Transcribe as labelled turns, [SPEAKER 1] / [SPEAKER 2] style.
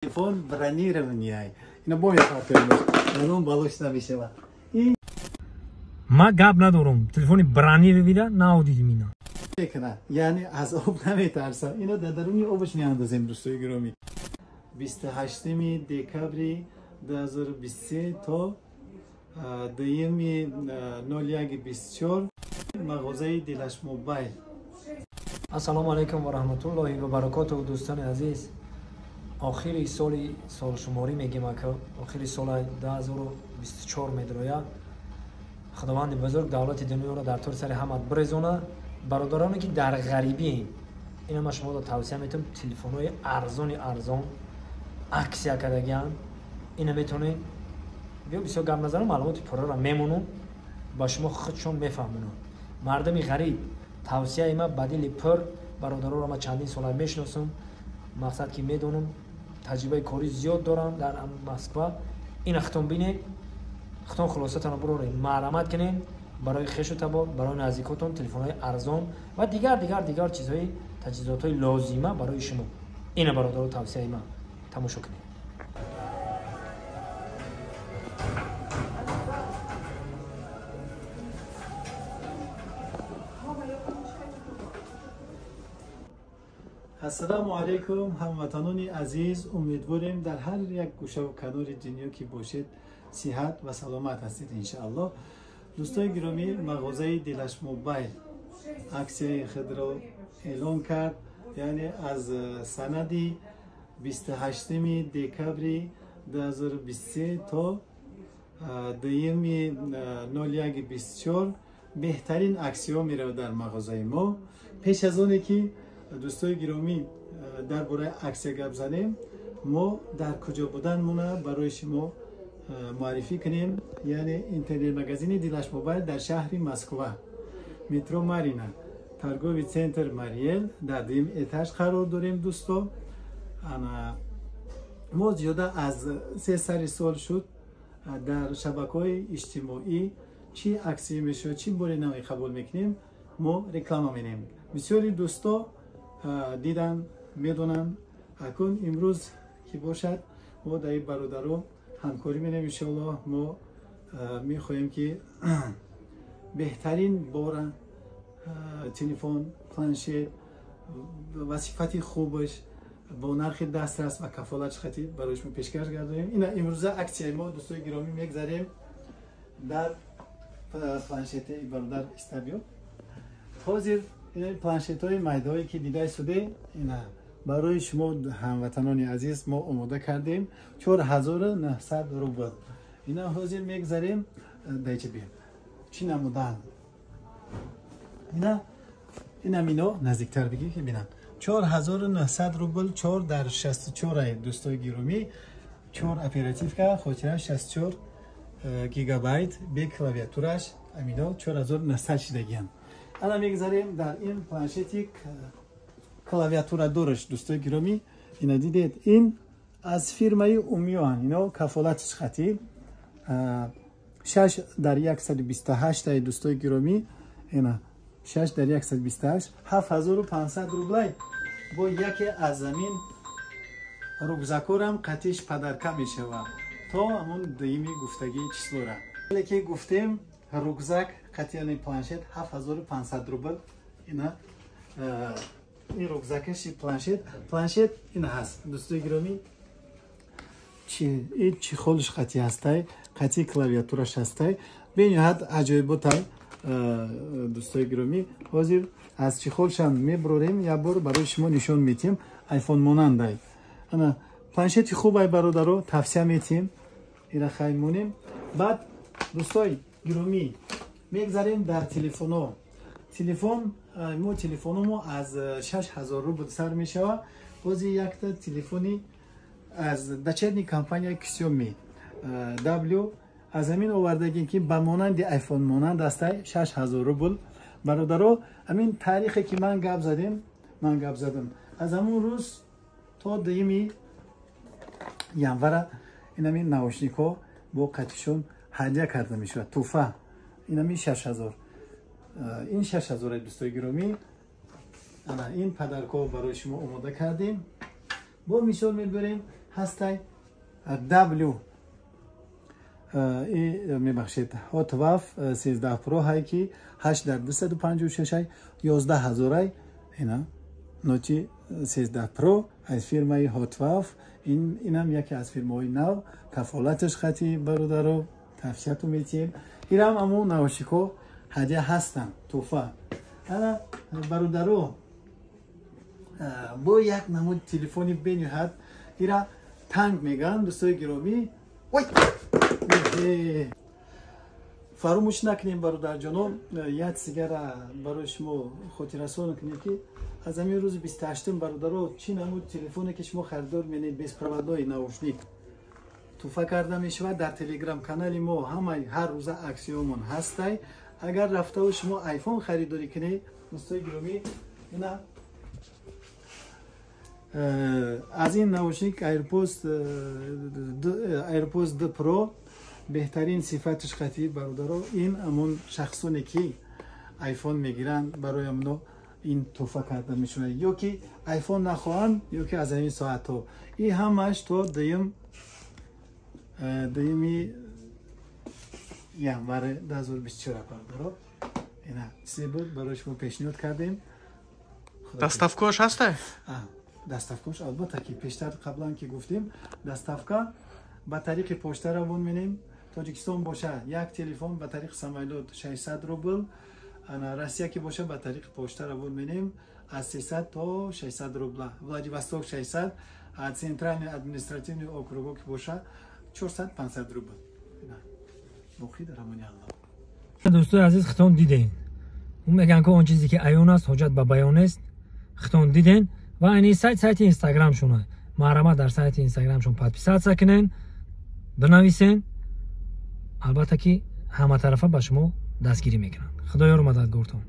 [SPEAKER 1] Телефон бронированный. Ина бо мепартоем. Ягон балош намешава.
[SPEAKER 2] Ма гап надорам. Телефони бронированный наодидим ина.
[SPEAKER 1] Мекунад. Яъне аз об наметарсам. Ино дар даруни обаш меандозем, дӯстои гиромӣ. 28 декабри 2023 то 2-01-24 мағозаи Дилаш Мобайл.
[SPEAKER 2] Ассалому алайкум ва раҳматуллоҳи ва баракотуҳ, дӯстони азиз. Охири соли солшуморӣ мегем, ака, охири соли 2024 медроя. Худованди бузург давлати дунёро дар тури сари ҳамат бирезона. Бародароне ки дар ғарибием, ина ман шуморо тавсия метавам, телефонҳои арзони арзон аксия кардагианд, ина метавонед биё. Бисёр гап назанам, маълумоти пурраро мемонам ба шумо, худшон мефаҳмонам. Мардуми ғариб, тавсияи ма ба дили пур, бародароро ма чандин сола мешиносам, мақсад ки медонам, таҷрибаи корӣ зиёд дорам дар Москва. Ина хитон бинед, хитон хулосатонро буроред, маълумат кунед барои хешу табор, барои наздикотон телефонҳои арзон ва дигар дигар дигар чизҳои таҷҳизотҳои лозима барои шумо. Ина бародаро, тавсияи ма тамошо кунед.
[SPEAKER 1] Ассалому алайкум, ҳамватанони азиз. Умедворем, дар ҳар як гӯшаву канори дунё ки бошед, сиҳат ва саломат ҳастед, иншааллоҳ. Дӯстои гиромӣ, мағозаи Дилаш Мобайл аксияи худро эълон кард, яъне аз санади 28 декабри 2023 то 2-01-24 беҳтарин аксияҳо меравад дар мағозаи мо. Пеш аз оне ки, дӯстои гиромӣ, дар бораи аксия гап занем, мо дар куҷо буданмона барои шумо муаррифӣ кунем. Яъне интернет-магазини Дилаш Мобайл дар шаҳри Москва, метро Марина, торговый центр Мариэл, дар дуюм этаж қарор дорем. Дӯсто, мо зиёда аз се сари сол шуд дар шабакаҳои иҷтимоӣ чӣ аксия мешавад, чӣ бори наве қабул мекунем, мо реклама менем. Бисёри дӯсто дидан, медонанд. Акун имрӯз ки бошад, мо дар ин бародаро ҳамкорӣ менем, иншоаллоҳ. Мо мехоҳем ки беҳтарин бора телефон, планшет ва сифати хубаш бо нархи дастрас ва кафолат хати барои шумо пешкаш гардонем. Ина имрӯза аксияи мо, дӯстои гиромӣ, мегзарем дар планшети бародар истабиё. Ҳозир планшетҳои майдаҳое ки дида истоде, ина барои шумо, ҳамватанони азиз, мо омода кардем 4900 рубл. Ина ҳозир мегзарем дайча бием, чӣ намудан. Ина инам ино наздиктар бигӣ ки бинам. 4900 рубл, 4 дар 64, дӯстои гиромӣ, 4 оперативка, хотира 64 гигабайт, бе клавиатураш, амино 4900 шидагиям. Ана мегзарем дар ин планшети клавиатура дораш, дӯстои гиромӣ. Ина дидед, ин аз фирмаи Умиоан, ино кафолатиш хати 6 дар 128, дӯстои гиромӣ, ина 6 дар 128, 7500 рублай. Бо яке аз замин рюкзакорам қатиш подарка мешавад то ҳамон дуюми гуфтагии числора ки гуфтем. Рюкзак қатияни планшет 7500 рубл. Ина ин рюкзакаши планшет, планшет ина ҳаст, дӯстои гиромӣ. Чи ин чехолш қати ҳастай, қати клавиатураш ҳастай, бениҳоят аҷоиботай, дӯстои гиромӣ. Ҳозир аз чехолшам мебурорем, як бор барои шумо нишон метиҳем, айфон монандай. Ана планшети хубай, бародаро, тавсия метиҳем, ира хай монем. Баъд, дӯстои гиромӣ, мегзарем дар телефонҳо. Телефон мо, телефономо аз 6000 рубл сар мешавад. Бози якта телефони аз дочерний компания Xiaomi W аз ҳамин овардагим ки ба монанди айфон монанд астай, 6000 рубл. Бародаро, ҳамин таърихе ки ман гап задем, ман гап задам, аз ҳамун рӯз то дуюми январа ин ҳамин наушникҳо бо қатишон ҳадя карда мешавад, туҳфа. Инами 6000, ин 6000, дӯстои гиромӣ. Ана ин подаркҳо барои шумо омода кардем. Бо мисол мебарем. Ҳастай W мебахшед, Hotwav 13 Pro ҳай, ки 8 дар 256 ай, 11 000 ай. Ина Note 13 Pro аз фирмаи Hotwav. Инам яке аз фирмаҳои нав, кафолаташ хати, бародаро, тавсияту метиҳем. Ирам аму наушникҳо ҳадя ҳастанд, тӯҳфа. Ана, бародаро, бо як намуд телефони бениҳоят, ира танк мегӯянд, дӯстои гиромӣ. Ой, фаромӯш накунем, бародарҷонон, як сигара барои шумо хотиррасон кунем, ки аз ҳамин рӯзи 28-ум, бародаро, чӣ намуд телефоне ки шумо харидор менед, беспроводной наушник туҳфа карда мешавад. Дар телеграм канали мо ҳамаи ҳар рӯза аксиёмон ҳастай. Агар рафтаву шумо айфон харидорӣ кунед, дӯстои гиромӣ, ина аз ин наушник AirPods 2 Pro, беҳтарин сифаташ қатъи, бародаро, ин ҳамон шахсоне ки айфон мегиранд, барои амно ин туҳфа карда мешавад, ё ки айфон нахоҳанд, ё ки аз ҳамин соатҳо. И ҳамааш то дуюми январи 2024, бародаро. Ина чизе буд, барои шумо пешниҳод кардем.
[SPEAKER 3] Доставкааш ҳаста?
[SPEAKER 1] Доставкааш, албатта, ки пештар қаблан ки гуфтем, доставка ба тариқи почта равон менем. Тоҷикистон боша, як телефон ба тариқи самолёт 600 рубл, ана Россия ки боша, ба тариқи почта равон менем, аз 300 то 600 рубла, Владивосток 600, а центральный административный округ ки боша, 400, 500 рубл. Боқӣ дар амони Аллоҳ.
[SPEAKER 2] Дӯстои азиз, хитон диден, ӯ мегӯянд, ки он чизе ки аён аст, ҳоҷат ба баён нест. Хитон диден ва ини сайт, сайти инстаграмшона. Марҳамат, дар сайти инстаграмшон подписаться кунен, бинависен, албатта ки ҳаматарафа ба шумо дастгирӣ мекунанд. Худоёру мададгортон.